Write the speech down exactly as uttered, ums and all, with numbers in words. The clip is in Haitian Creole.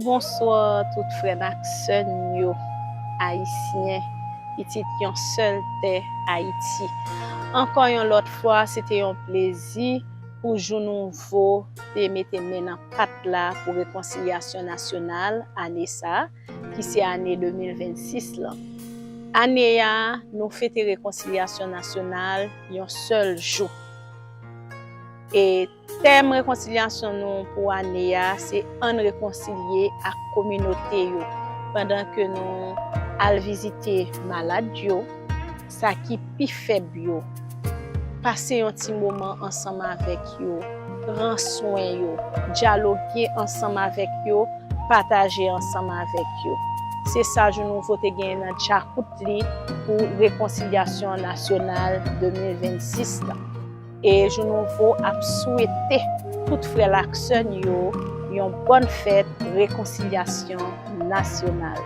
Bonswa tout frè n ak sè n yo, ayisyen, pitit yon sèl tè, Ayiti. Ankò yon lòt fwa, se te yon plezi pou Jou Nouvo te mete men nan pat la pou rekonsilyasyon nasyonal ane sa a, ki se ane de mil vennsis lan. Ane a, nou fete rekonsilyasyon nasyonal yon sèl jou. E tèm rekonsilyasyon nou pou ane a se Ann rekonsilye ak kominote yo, pandan ke nou al vizite malad yo, sa ki pi fèb yo, pase yon ti moman ansanm avèk yo, pran swen yo, dyaloge ansanm avèk yo, pataje ansanm avèk yo. Se sa Jou Nouvo te genyen nan djakout li pou rekonsilyasyon nasyonal de mil vennsis lan. E Jou Nouvo ap swete tout frè l ak sè n yo yon bòn fèt rekonsilyasyon nasyonal.